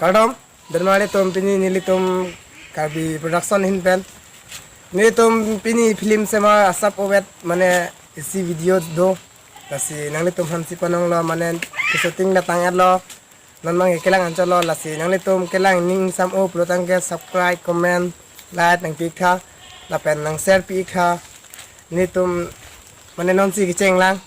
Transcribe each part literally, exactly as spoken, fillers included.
Kardom, derma nelitum pini nelitum Karbi Production ahin pen. Nelitum pini film sema asap ovet mane isi video do. Lasi nanglitum aphansi panong lo mane shooting datang lo. Non mang kelang anchot lo lasi nanglitum kelang ning sam o pulo tangte subscribe, comment, like nangpi tha. Lapen nang share pi tha. Nelitum mane nonsi kecheng lang.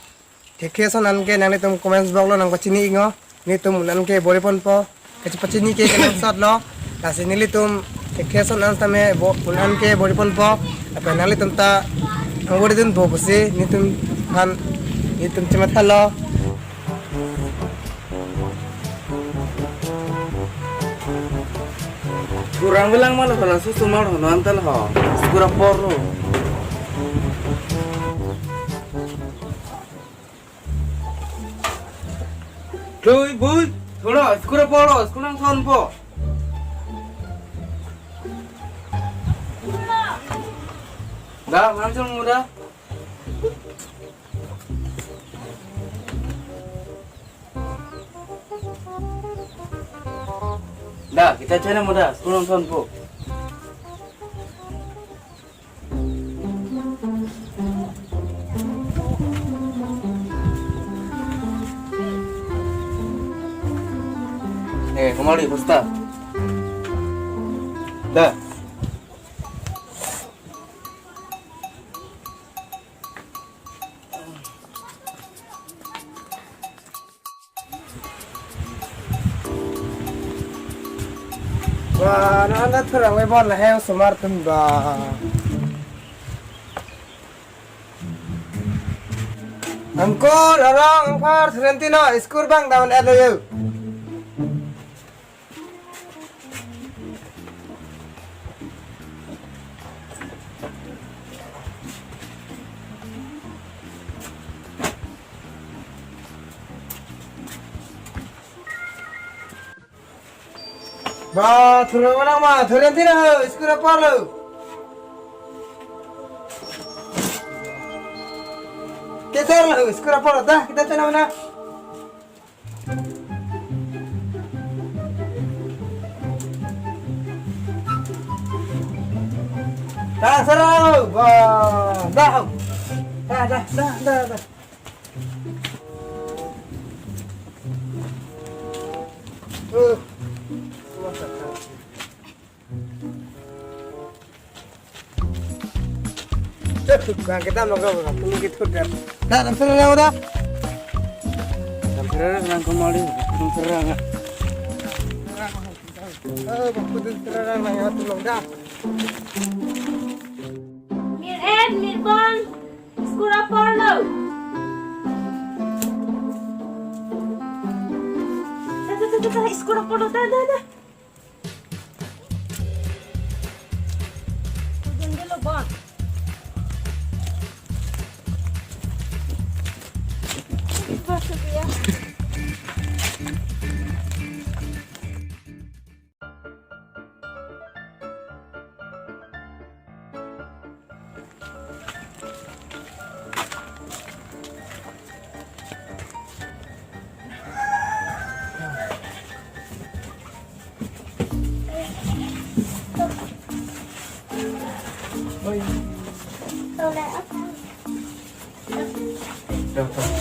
Thekthe ason an ke nanglitum comments box lo nangpachini iknon. Nelitum un an ke bor-i ponpo. Kachepachini ke kenangsot lo. Lasi nelitum thekthe ason an tame bo-, un an ke bor-i ponpo. Lapen nanglitum ta nang bor-i dunpo pusi nelitum aphan nelitum chematha lo. Kurang bilang mana kalau susu mal hono antal ho. School apor lo. Thui bui, thora, school apor lo, school nangthonpo. Da, mana chong muda? Da, kita chana muda, school nangthonpo. Eh, kemari, pusta. Da. Wah, nang anda thurang we bon lahai osomar atum ba. Angkol, arong, angphar, Florentino, school abang down at lo yo. Ba, thurang mana ma, thurang tina ho, school apor lo. Keter lo, school apor lo, da, kita chana mana. Tang sarang, ba, da, da, da, da, da, da. Eh. Cek, tukang kita mau ke mana? Tunggu kita udah. Dah, dah, serang udah. Dah, serang, serang kemari. Serang, serang. Eh, waktu itu serang, nang yang tulung dah. Mir en, mir bon, school apor lo. Dah, dah, dah, dah, dah, school apor lo, dah, dah, dah. Student delo bon. Masuk ya.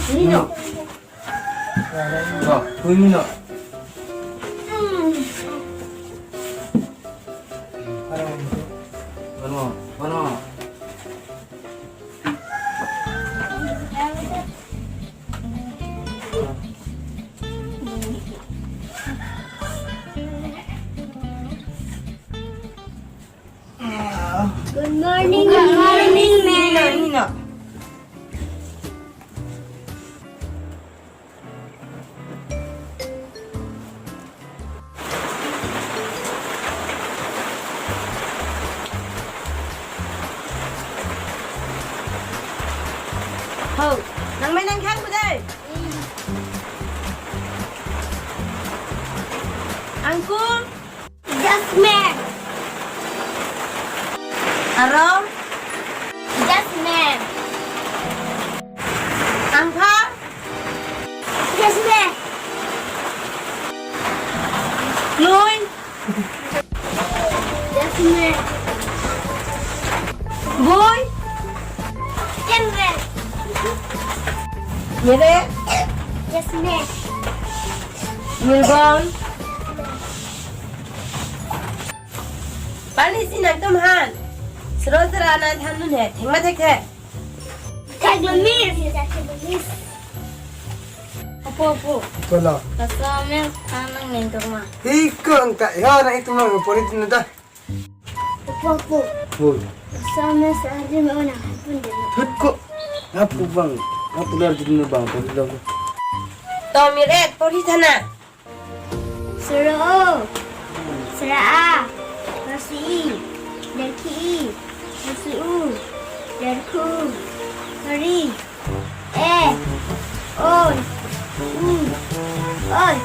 Nino. Ba, hui mina. Mano, mano. Good morning, good morning, ma'am. Nino, Nino. Ho, nangmen nangkhan budai. Angkol. Jasmine. Arong. Jasmine. Angpha. Jasmine. Lui. Boi. Emre. Mire. Yes, me. Mirbon. Pani si nangtum han. Sro sra nangthan dun he. Thengma thekthe. Thek lo, miss. Apo, apo. Kola. Laso amen than nangning tokma. Ikon ta, ya, nangtum nangpori dun ta. Apo, apo. Boi. Laso amen sahari me ona hapun dun. Hut ko. Apo bang. Apo lar dun bang, pori lo. To mir-et, pori tha na. Suro o, sra a, rosi i, derki i, rosi u, derku, ri, e, o, u, oi.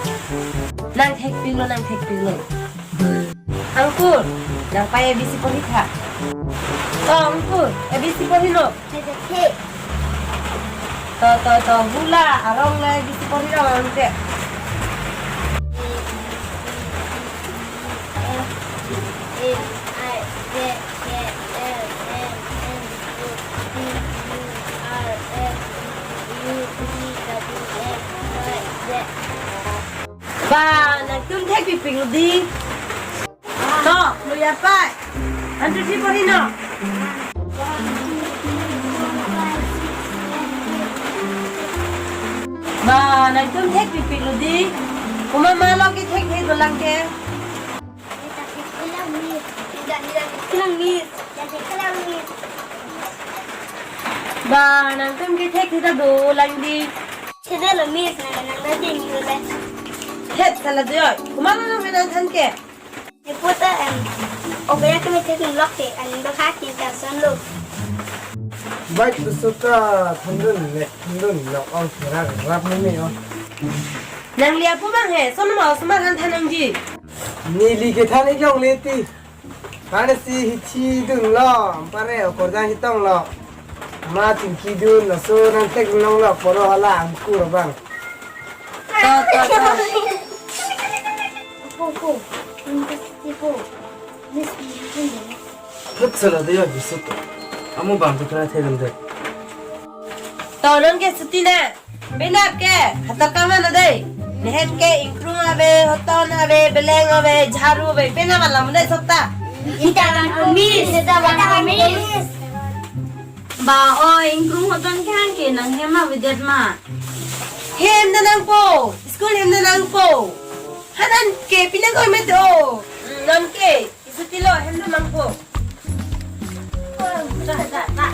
Nangthekpiklo, nangthekpiklo. Angkur, nangpai A B C pori tha. To Angkur, A B C pori lo. Thek, thek, thek. To, to, to, hula, arong le, A B C pori rong ang te. A, B, C, D, E, F, G, H, I, J, K, L, M, N, O, P, Q, R, S, T, U, V, W, X, Y, Z. Ba, nangtum thekpikpik lo dei. To, Luya pai. One, two, three, pori lo. Ba, nangtum thekpikpik lo dei. Komat ma lo kethekthek dolang ke. Ba, nangtum kethekthek dolang dei. Thekthelo miss, nang nang da ding lo le. Thet sala dei oi. Komat lo nang nangthan ke. Iputa em, obeya kami thek lok te, aning do kha ki ta son lo. Baik, besuka thandun le, thandun lok ong serak rap meme o. Nangli apo bang he, son ma osomar han than nangji. Neli kethan ik longle ti. Pare si hithi dun lo, pare okorjang hitong lo. Ma chingki dun, laso nangthek long lo, poro hala Angkur bang. To, to, to. Apo, apo. Miss, apo. Miss, miss, miss. Thut sala dei ya, bisut. Amo bang tu kena thedam dei. To non ke suti na. Penap ke, hatak kama na dei. Nehen ke ingkrung ave, hoton ave, beleng ave, jharu ave. Penap alam dei sopta. Sita bang ko miss, sita bang ko miss. Ba, o ingkrung hoton ke han ke nanghem avedet ma? Hem na nangpo, school hem na nangpo. Hanan ke pina ko met o. Nam ke, isuti lo hem na nangpo. Ta, ta, ta.